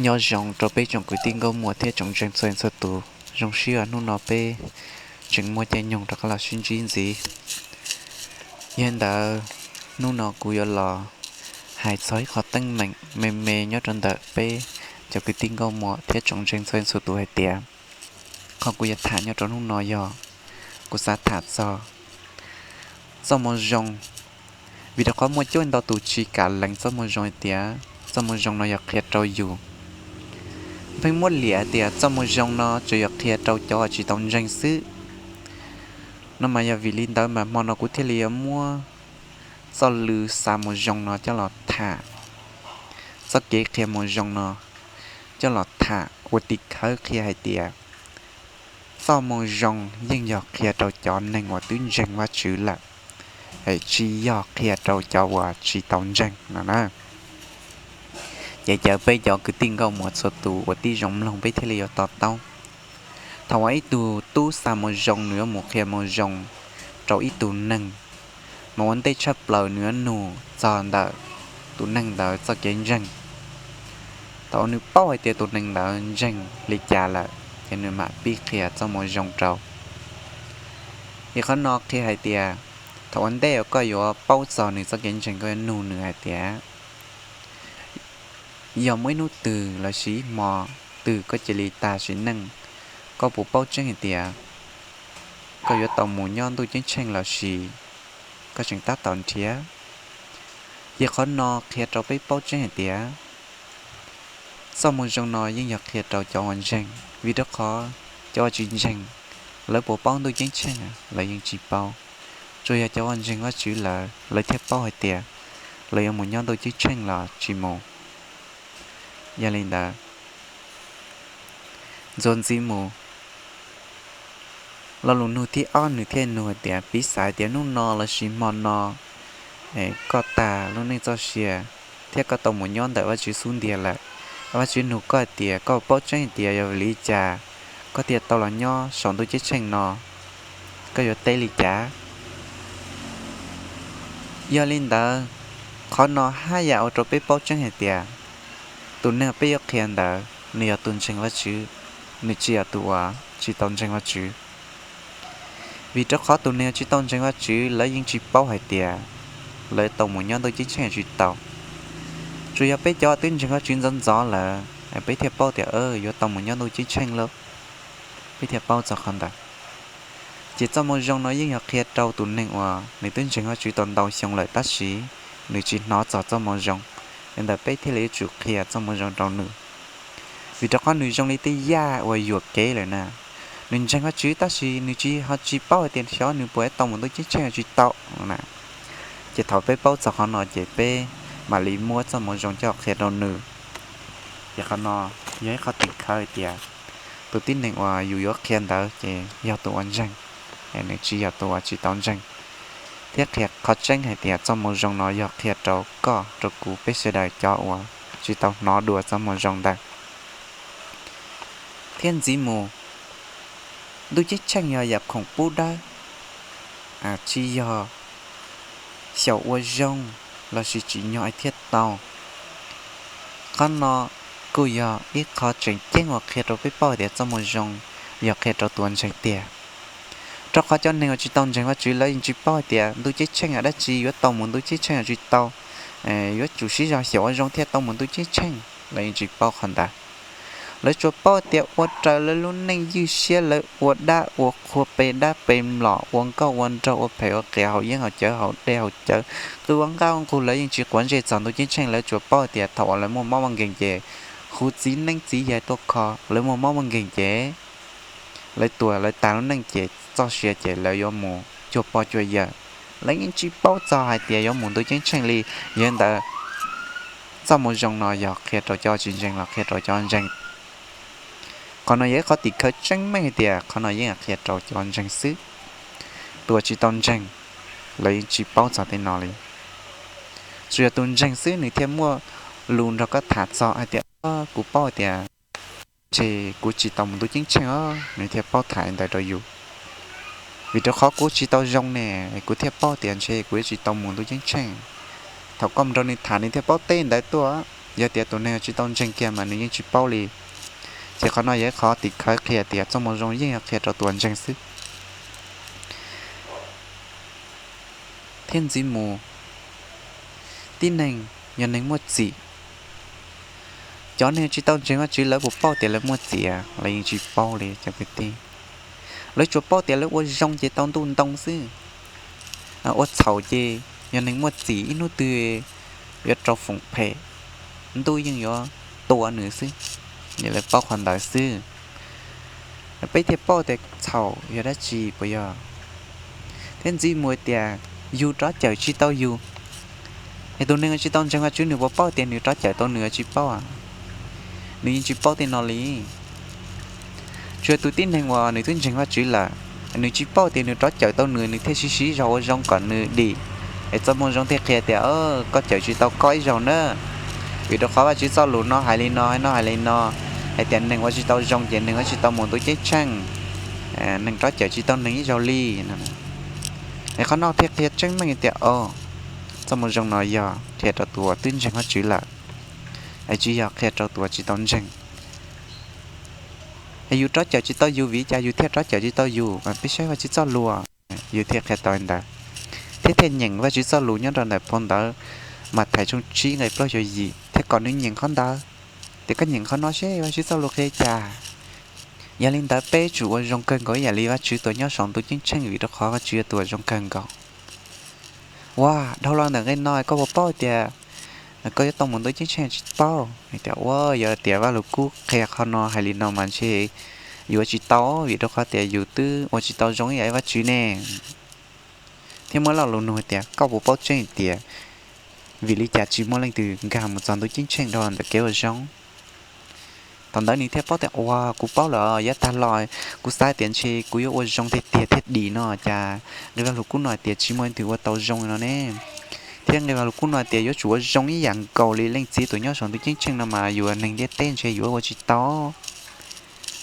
Nyob zoo rau peb tsoom kwv tij nkauj muam thiab tsoom ntseeg txhua txhua tus, zoo siab hnub no peb tseem muaj caij nyoog rov qab los sib ntsib ntxiv. Yog li ntawd, hnub no kuv yuav los hais txog ib qho teeb meem me me nyob rau ntawm peb cov kwv tij nkauj muam thiab tsoom ntseeg txhua txhua tus hais tias, qhov kuv yuav tham nyob rau hnub no yog, kuv xav tham txog txoj moo zoo, vim rau qhov muaj coob ntau tus tsis kam lees txoj moo zoo hais tias txoj moo zoo no yog qhia rau yus. Pheej muab liam hais tias txoj moo zoo no tsuas yog qhia rau cov uas tsis tau ntseeg xwb. No mas yog vim li ntawd mas hmo no kuv thiaj li yuav muab txoj lw xa moo zoo no coj los tham, txoj kev qhia moo zoo no coj los tham ua tim khawv qhia hais tias txoj moo zoo yeej yog qhia rau cov neeg uas twb ntseeg Vajtswv lawm, tsis yog qhia rau cov uas tsis tau ntseeg no na. Ces caw peb cov kwv tij nkauj muam txhua tus ua tib zoo mloog peb thiaj li yuav to taub. Thaum uas ib tug tub xa moo zoo nws yuav mus qhia moo zoo rau ib tug neeg, mas ua ntej tshaj plaws nws yuav nug txog ntawm tus neeg ntawd txoj kev ntseeg. Thaum uas nws paub hais tias tus neeg ntawd ntseeg li cas lawm ces nws mam pib qhia txoj moo zoo rau. Ces qhov no qhia hais tias thaum ua ntej uas koj yuav paub txog nws txoj kev ntseeg koj yuav nug nws hais tias, yog muaj ib hnub twg lossis ib hmo twg koj cia li tag sim neej, koj puas paub tseeb hais tias koj yuav tau mus nyob ntuj ceeb tsheej lossis koj tseem tab tom nrhiav? Ces qhov no qhia rau peb paub tseeb hais tias txoj moo zoo no yeej yog qhia rau cov uas ntseeg, vim rau qhov cov uas tsis ntseeg, lawv puas paub ntuj ceeb tsheej, lawv yeej tsis paub. Tsuas yog cov uas ntseeg Vajtswv lawm lawv thiaj paub hais tias lawv yuav mus nyob ntuj ceeb tsheej los tsis mus. Yog li ntawd, ntxuav ntxiv mus, lo lus nug thib ob nws thiaj nug hais tias, piv xam hais tias hnub no lossis hmo no koj tag lub neej txoj sia thiab koj tau mus nyob ntawm Vajtswv xub ntiag lawm, Vajtswv nug koj hais tias koj paub tseeb hais tias yog vim li cas koj thiaj tau los nyob saum ntuj ceeb tsheej no, koj yuav teb li cas? Yog li ntawd, qhov no haj yam ua rau peb paub tseeb hais tias tus neeg peb yuav qhia ntawd nws yog tus ntseeg Vajtswv, nws tsis yog tus uas tsis tau ntseeg Vajtswv. Vim rau qhov tus neeg tsis tau ntseeg Vajtswv lawv yeej tsis paub hais tias lawv tau mus nyob ntuj ceeb tsheej tsis tau. Tsuas yog peb cov twb ntseeg Vajtswv ntxov ntxov lawm peb thiaj paub tias yuav tau mus nyob ntuj ceeb tsheej lawm, peb thiaj paub txog qhov ntawd. Ces txoj moo zoo no yeej yog qhia rau tus neeg uas nws twb ntseeg Vajtswv tau ntau xyoo lawm tab sis nws tsis hnov txog txoj moo zoo. Li ntawd peb thiaj li yuav tsum qhia txoj moo zoo rau nws, vim rau qhov nws zoo li tej yaj uas yuam kev lawm na. Nws ntseeg Vajtswv tab sis nws tsis ho tsis paub hais tias xyov nws puas tau mus ntuj ceeb tsheej los tsis tau na. Ces thaum peb paub txog qhov no ces peb mam li muab txoj moo zoo coj qhia rau nws. Ces qhov no yog ib qhov tim khawv hais tias tus tib neeg uas yus yuav qhia ntawd ces yog tus uas ntseeg, nws tsis yog tus uas tsis tau ntseeg. Thiab qhia qhov tseeb hais tias txoj moo zoo no yog qhia rau koj rau kuv peb sawv daws cov uas tsis tau hnov dua txoj moo zoo ntawd. Thiab ntxiv mus, ntuj ceeb tsheej yog yam khoom pub dawb, tsis yog xyaum ua zoo lossis tsim nyog es thiaj tau. Qhov no kuj yog ib qho tseem ceeb uas qhia rau peb paub hais tias txoj moo zoo yog qhia rau tus uas ntseeg tiag. Rau qhov cov neeg uas tsis tau ntseeg Vajtswv lawv yeej tsis paub hais tias ntuj ceeb tsheej yog dab tsi, yuav tau mus ntuj ceeb tsheej los tsis tau, yuav tsum sib zog xyaum ua zoo thiaj tau mus ntuj ceeb tsheej, lawv yeej tsis paub qhov ntawd. Lawv tsuas paub tias ua raws lawv lub neej ywj siab, lawv ua dab ua qhua, pe dab pe mlom, ua nkauj ua nraug, ua phem ua qias, haus yeeb haus cawv, haus dej haus cawv, qw ua nqaj ua nqug, lawv yeej tsis quav ntsej txog ntuj ceeb tsheej. Lawv tsuas paub tias thaum uas lawv muaj mob muaj nkeeg ces hu txiv neeb txiv yaig tuaj kho, lawv muaj mob muaj nkeeg ces lawv tuag lawv tas lub neej ces txoj sia ces lawv yuav mus cuag pog cuag yawm. Lawv yeej tsis paub txog hais tias yuav mus ntuj ceeb tsheej li. Yog li ntawd, txoj moo zoo no yog qhia rau cov tsis ntseeg los qhia rau cov ntseeg? Qhov no yog ib qhov tim khawv tseeb meej hais tias qhov no yeej qhia rau cov ntseeg xwb. Tus uas tsis tau ntseeg, lawv yeej tsis paub txog tej no li. Tsuas yog tus ntseeg xwb nws thiaj muaj lus nrog koj tham txog hais tias, kuv paub hais tias ntshe kuv tsis tau mus ntuj ceeb tsheej os, nws thiaj paub tham li ntawd rau yus. Vim rau qhov kuv tsis tau zoo ne, kuv thiaj paub tias ntshe kuv yuav tsis tau mus ntuj ceeb tsheej. Thaum koj mus nrog nws tham nws thiaj paub teb ntawd tuaj. Yog tias tus neeg tsis tau ntseeg kiag mas nws yeej tsis paub li. Ces qhov no yog ib qhov tim khawv qhia tias txoj moo zoo yeej yog qhia rau tus uas ntseeg xwb. Thiab ntxiv mus, tib neeg yog neeg muaj txim. Cov neeg tsis tau ntseeg Vajtswv lawv puas paub tias lawv muaj txim? Lawv yeej tsis paub li cov kwv tij. Lawv tsuas paub tias lawv ua zoo ces tau ntuj ntoo xwb. Ua txhaum ces yog neeg muaj txim ib hnub twg yuav rau foom phem, ntuj yeej yuav tua nws xwb. Yog lawv paub qhov ntawd xwb, peb thiaj paub tias txhaum yog dab tsi puas yog? Thiab ntxiv mus tias yus rov cawm tsis tau yus. Es tus neeg tsis tau ntseeg Vajtswv nws puas paub tias nws rov cawm tau nws? Tsis paub. Nws yeej tsis paub tej no li. Tsuas tus tib neeg uas nws twb ntseeg Vajtswv lawm, nws tsis paub tias nws rov cawm tau nws, nws thiaj sib sib zog ua zoo kom nws dim. Es txoj moo zoo thiaj qhia tias koj cawm tsis tau koj ib zaug na. Vim rau qhov Vajtswv txoj lus no hais li no, no hais li no, hais tias neeg ua tsis tau zoo ces neeg yuav tsis tau mus ntuj ceeb tsheej. Neeg rov cawm tsis tau neeg ib zaug li. Es qhov no thiaj qhia tseeb meej tias o, txoj moo zoo no yog qhia rau tus uas twb ntseeg Vajtswv lawm, es tsis yog qhia rau tus uas tsis tau ntseeg. Es yus rov cawm tsis tau yus, vim li cas yus thiaj rov cawm tsis tau yus? Peb saib Vajtswv txoj lus, yus thiaj qhia tau li ntawd. Thiab thiaj nyeem Vajtswv txoj lus nyob rau ntawm phau ntawv Mathais tshooj tsib nqe plaub caug yim, thiab kom nws nyeem qhov ntawd, tias koj nyeem qhov no seb Vajtswv txoj lus qhia li cas. Yog li ntawd peb yuav tsum ua zoo kawg nkaus ib yam li Vajtswv tus uas nyob saum ntuj ceeb tsheej, vim rau qhov Vajtswv yog tus uas zoo kawg nkaus. Ua, dhau los ntawm nqe no koj puas paub tias koj yuav tau mus ntuj ceeb tsheej? Tsis paub. Tias ua, yog tias Vaj Lug Kub qhia qhov no hais li no mas ntshe yuav tsis tau, vim rau qhov tias yus twb ua tsis tau zoo ib yam li Vajtswv ne. Thiab muaj lo lus nug tias koj puas paub tseeb tias vim li cas tsis muaj leej twg nkag mus txog ntuj ceeb tsheej dhau los ntawm kev ua zoo? Thaum ntawd nws thiaj paub tias ua, kuv paub lawm, yav tag los kuv xav tias ntshe kuv yuav ua zoo tiag tiag thiaj dim no, cas nqe Vaj Lug Kub no hais tias tsis muaj leej twg ua tau zoo li no ne. Thiab nqe Vaj Lug Kub no hais tias yuav tsum ua zoo ib yam nkaus li Leej Txiv tus nyob saum ntuj ceeb tsheej no mas yus neeg ntiaj teb ntshe yuav ua tsis tau.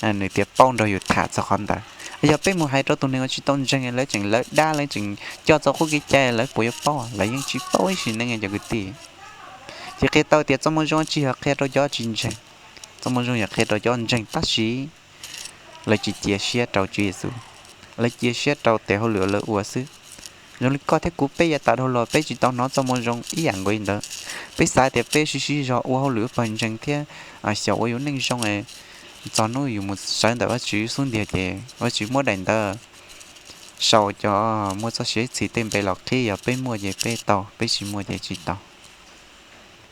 Nws thiaj paub nrog yus tham txog qhov ntawd. Yog peb mus hais rau tus neeg uas tsis tau ntseeg, lawv tseem lawv dab, lawv tseem coj txog qub kev cai, lawv puas yuav paub? Lawv yeej tsis paub ib sim neej cov kwv tij. Ces qhia tau tias txoj moo zoo tsis yog qhia rau cov tsis ntseeg, txoj moo zoo yog qhia rau cov ntseeg tab sis lawv tsis cia siab rau Tswv Yexus, lawv cia siab rau tes hauj lwm lawv ua xwb. Zoo li koj thiab kuv peb yav tas dhau los peb tsis tau hnov txoj moo zoo ib yam nkaus li ntawd. Peb xav tias peb sib sib zog ua hauj lwm pawg ntseeg thiab xyaum ua yus neej zoo, txog hnub yus mus sawv ntawm Vajtswv xub ntiag ces Vajtswv muab daim ntawv sau cov muaj txoj sia txhim tej npe los qhib, yog peb muaj ces peb tau, peb tsis muaj ces tsis tau.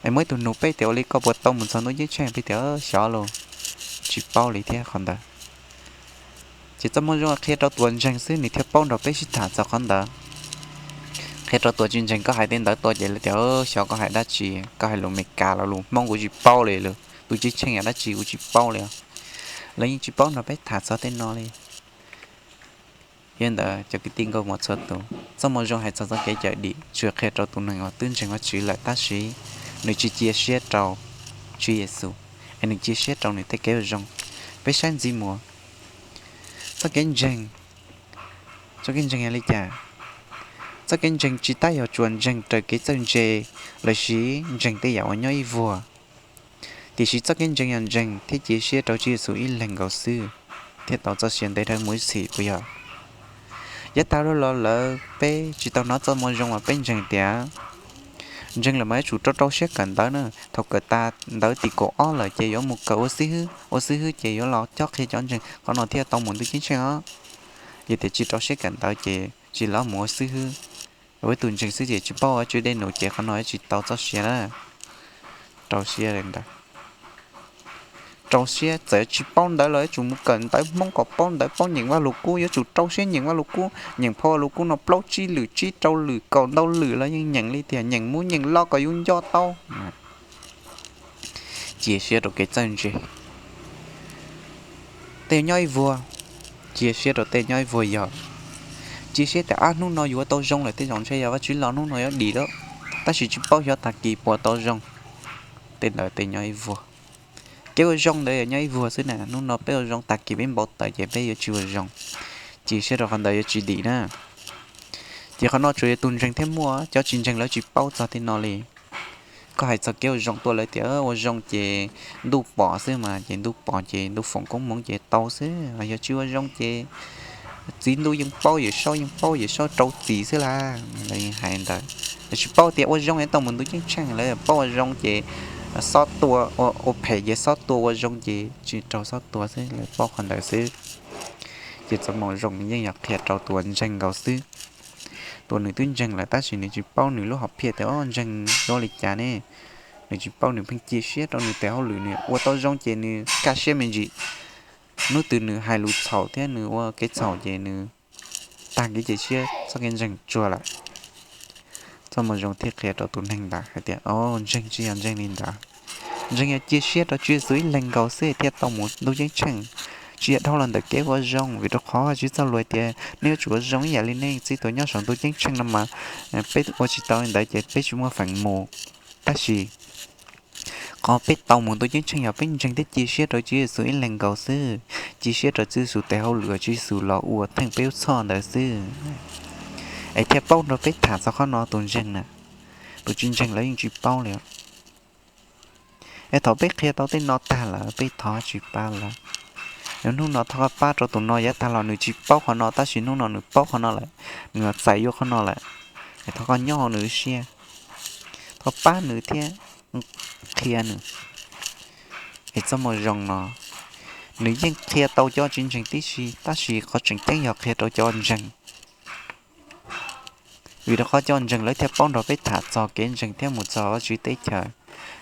Es muaj ib tug nug peb tias ua li koj puas tau mus txog ntuj ceeb tsheej, peb tias xyov los, tsis paub li thiab qhov ntawd. Ces txoj moo zoo qhia rau tus uas ntseeg xwb, nws thiaj paub nrog peb sib tham txog qhov ntawd. Qhia rau tus uas tsis ntseeg, koj hais tej ntawd tuaj ces lawv tias xyov koj hais dab tsi, koj hais lus Meskas los lus Hmoob kuv tsis paub li, lus ntuj ceeb tsheej yog dab tsi kuv tsis paub li. Lawv yeej tsis paub nrog peb tham txog tej no li. Yog li ntawd cov kwv tij nkauj muam txhua tus, txoj moo zoo hais txog txoj kev cawm dim tsuas qhia rau tus neeg uas twb ntseeg Vajtswv lawm tab sis nws tsis cia siab rau Tswv Yexus, es nws cia siab rau nws tej kev ua zoo. Peb saib ntxiv mus, txoj kev ntseeg, txoj kev ntseeg yog li cas? Txoj kev ntseeg tsis tab yog tsuas ntseeg raws kev txawj ntse lossis ntseeg tej yam uas nyob ib vuag, tiam sis txoj kev ntseeg yog ntseeg thiab cia siab rau Tswv Yexus ib leeg nkaus xwb, thiaj tau txoj sia ntev dhawv mus ib txhis puas yog? Yav tag los lawm peb tsis tau hnov txoj moo zoo uas peb ntseeg tias ntseeg lawm mas yuav tsum rau rau siab kawm ntawv na. Thaum kawm tas ntawv tim kaum ob lawm ces yuav mus kawm ua xib hwb, ua xib hwb ces yuav los cob qhia cov ntseeg, qhov no thiaj tau mus ntuj ceeb tsheej os. Yog tias tsis rau siab kawm ntawv ces tsis los mus ua xib hwb. Ua ib tug ntseeg xwb ces tsis paub Vajtswv dej num ces qhov no yuav tsis tau txoj sia na. Rau siab li ntawd, rau siab txawm tsis paub ntawv los yuav tsum mus kawm ntawv Hmoob kom paub ntawv, paub nyeem Vaj Lug Kub, yuav tsum rau siab nyeem Vaj Lug Kub, nyeem phau Vaj Lug Kub no plaub tsib lwm, tsib rau lwm, kaum ntau lwm los yeej nyeem li tiag, nyeem mus nyeem los kom yus nco tau. Cia siab rau kev txawj ntse. Tej nyob ib vuag, cia siab rau tej nyob ib vuag yog, cia siab tias ab hnub no yuav tau zoo lawm, tej zaum ntshe yog Vajtswv los hnub no yuav dim lawm, tab sis tsis paub xyov tag kis puas tau zoo. Tej ntawd tej nyob ib vuag. Kev ua zoo ntawd yog nyob ib vuag xwb na, hnub no peb ua zoo tag kis peb npau taws ces peb yuav tsis ua zoo. Cia siab rau qhov ntawd yuav tsis dim na. Ces qhov no tsuas yog tus ntseeg thiaj muaj, cov tsis ntseeg lawv tsis paub txog tej no li. koj hais txog kev ua zoo tuaj lawv tias ua zoo ces ntuj pom xwb mas, ces ntuj pom ces ntuj foom koob hmoov ces tau xwb, yog tsis ua zoo ces txiv ntuj yeej paub, Yawm Saub yeej paub, Yawm Saub rau txim xwb las. Lawv yeej hais ntawd, lawv tsis paub tias ua zoo es tau mus ntuj ceeb tsheej, lawv paub ua zoo ces xob tua, ua phem ces xob tua, ua zoo ces tsis raug xob tua xwb, lawv paub qhov ntawd xwb. Ces txoj moo zoo yeej yog qhia rau tus uas ntseeg nkaus xwb. Tus uas nws twb ntseeg lawm tab sis nws tsis paub nws lub hom phiaj tias o ntseeg yuav li cas ne. Nws tsis paub, nws pheej cia siab rau nws tes hauj lwm, nws ua tau zoo ces nws kaj siab me ntsis. Hnub twg nws hais lus txhaum thiab nws ua kev txhaum ces nws tag kev cia siab, txoj kev ntseeg tsuag lawm. Txoj moo zoo thiaj qhia rau tus neeg ntawd hais tias o ntseeg tsis yog ntseeg li ntawd. Ntseeg yog cia siab rau Tswv Yexus ib leeg nkaus xwb thiaj tau mus ntuj ceeb tsheej. Tsis yog dhau los ntawm kev ua zoo, vim rau qhov Vajtswv txoj lus tias nej yuav tsum ua zoo ib yam li nej txiv tuas nyob saum ntuj ceeb tsheej no mas, peb ua tsis tau li ntawd ces peb tsis muaj feem mus. Tab sis qhov peb tau mus ntuj ceeb tsheej yog peb ntseeg thiab cia siab rau Tswv Yexus ib leeg nkaus xwb, cia siab rau Tswv Yexus tes hauj lwm, Tswv Yexus los ua theej peb lub txhoj ntawd xwb. Es thiaj paub nrog peb tham txog qhov no tus ntseeg na, tus tsis ntseeg lawv yeej tsis paub li. Es thaum peb qhia tau tej no tag lawm peb thov tsis pab lawm. Hnub no thov koj pab rau tus no, yav tag los nws tsis paub qhov no tab sis hnub no nws paub qhov no lawm, nws txais yuav qhov no lawm. Es thov koj nyob hauv nws lub siab, thov pab nws thiab qhia nws. Es txoj moo zoo no nws yeej qhia tau cov tsis ntseeg tib si, tab sis qhov tseem ceeb yog qhia rau cov ntseeg. Vim rau qhov cov ntseeg lawv thiaj paub nrog peb tham txog kev ntseeg thiab mus txog Vajtswv teb chaws.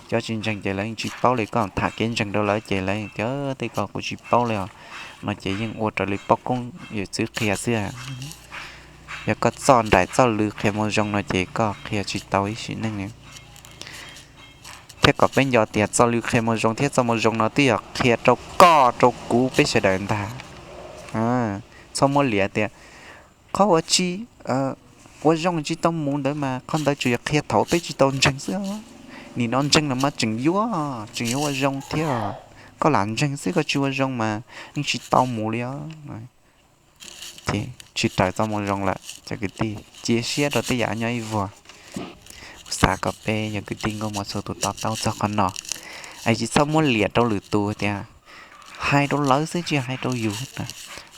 Cov tsis ntseeg ces lawv yeej tsis paub li, koj tham kev ntseeg rau lawv ces lawv tias tej ko kuv tsis paub li os, no ces yeej ua raws li poj koob yawm txwv qhia xwb. Yog koj txoj nraim txoj lw qhia moo zoo no ces koj qhia tsis tau ib sim neej li. Thiab kom peb nco tias txoj lw qhia moo zoo thiab txoj moo zoo no twb yog qhia rau koj rau kuv peb sawv daws ntag. Txhob muab liam tias qhov uas tsis ua zoo tsis tau mus ntawd mas qhov ntawd tsuas yog qhia thaum peb tsis tau ntseeg xwb. Nim no ntseeg los mas tseem yuav, tseem yuav ua zoo thiab. Koj lam ntseeg xwb koj tsis ua zoo mas yeej tsis tau mus li os. Ces tsis raws txoj moo zoo lawm cov kwv tij, cia siab rau tej yam nyob ib vuag. Kuv xav kom peb cov kwv tij nkauj muam txhua tus to taub txog qhov no, es tsis txhob muab liam rau lwm tus tias hais rau lawv xwb tsis hais rau yus na.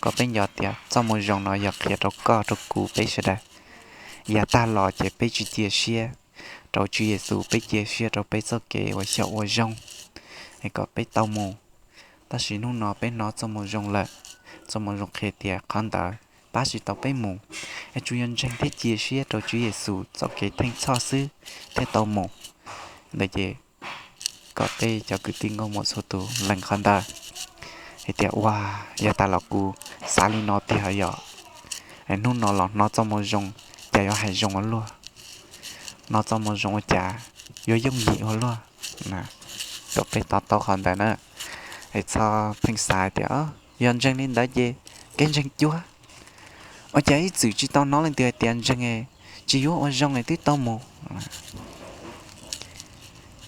Kom peb nco tias txoj moo zoo no yog qhia rau koj rau kuv peb sawv daws. Yav tag los ces peb tsis cia siab rau Tswv Yexus, peb cia siab rau peb txoj kev uas xyaum ua zoo, es kom peb tau mus. Tab sis hnub no peb hnov txoj moo zoo lawm, txoj moo zoo qhia tias qhov ntawd pab tsis tau peb mus, es tsuas yog ntseeg thiab cia siab rau Tswv Yexus txoj kev theej txhoj xwb thiaj tau mus. Ntawd ces kom peb cov kwv tij nkauj muam txhua tus lees qhov ntawd hais tias ua, yav tas los kuv xav li no tiag yom, es hnub no los hnov txoj moo zoo cas yuav hais zoo ua luaj, hnov txoj moo zoo ua cas yuav yooj yim ua luaj. Kom peb to taub qhov ntawd na, es txhob pheej xav tias yog ntseeg li ntawd ces kev ntseeg cuag, ua cas ib txwm tsis tau hnov leej twg hais tias ntseeg tsis yuav ua zoo es twb tau mus.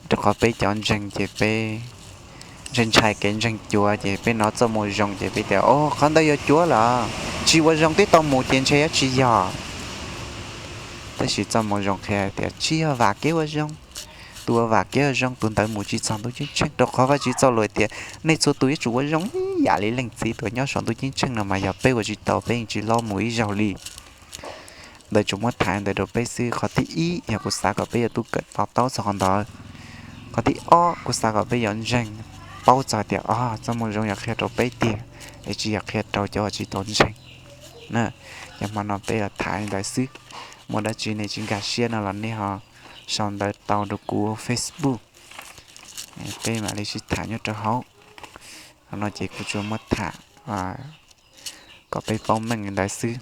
Rau qhov peb cov ntseeg ces peb ntshai ntshai kev ntseeg cuav ces peb hnov txoj moo zoo ces peb tias o qhov ntawd yog cuav lawm, tsis ua zoo twb tau mus ces ntshe yuav tsis yog. Tab sis txoj moo zoo qhia tias tsis yog vam kev ua zoo, tus uas vam kev ua zoo tus ntawd mus tsis txog ntuj ceeb tsheej, rau qhov Vajtswv txoj lus tias nej txhua tus yuav tsum ua zoo ib yam li leej txiv tus uas nyob saum ntuj ceeb tsheej no mas yog peb ua tsis tau peb yeej tsis loj mus ib zaug li. Ntawd tsuas muab tham ntawd rau peb xwb. Qhov thib ib yog kuv xav kom peb yuav tub kawm to taub txog qhov ntawd. Qhov thib ob kuv xav kom peb yuav ntseeg, paub txog tias o txoj moo zoo yog qhia rau peb tiag, es tsis yog qhia rau cov uas tsis tau ntseeg. Ces hmo no peb yuav tham li ntawd xwb. Muaj dab tsi nej tsis nkag siab no los nej ho sau ntawv tau rau kuv Facebook, peb mam li sib tham nyob rau hauv. Qhov no ces kuv tsuas muab tham kom peb paub meej li ntawd xwb.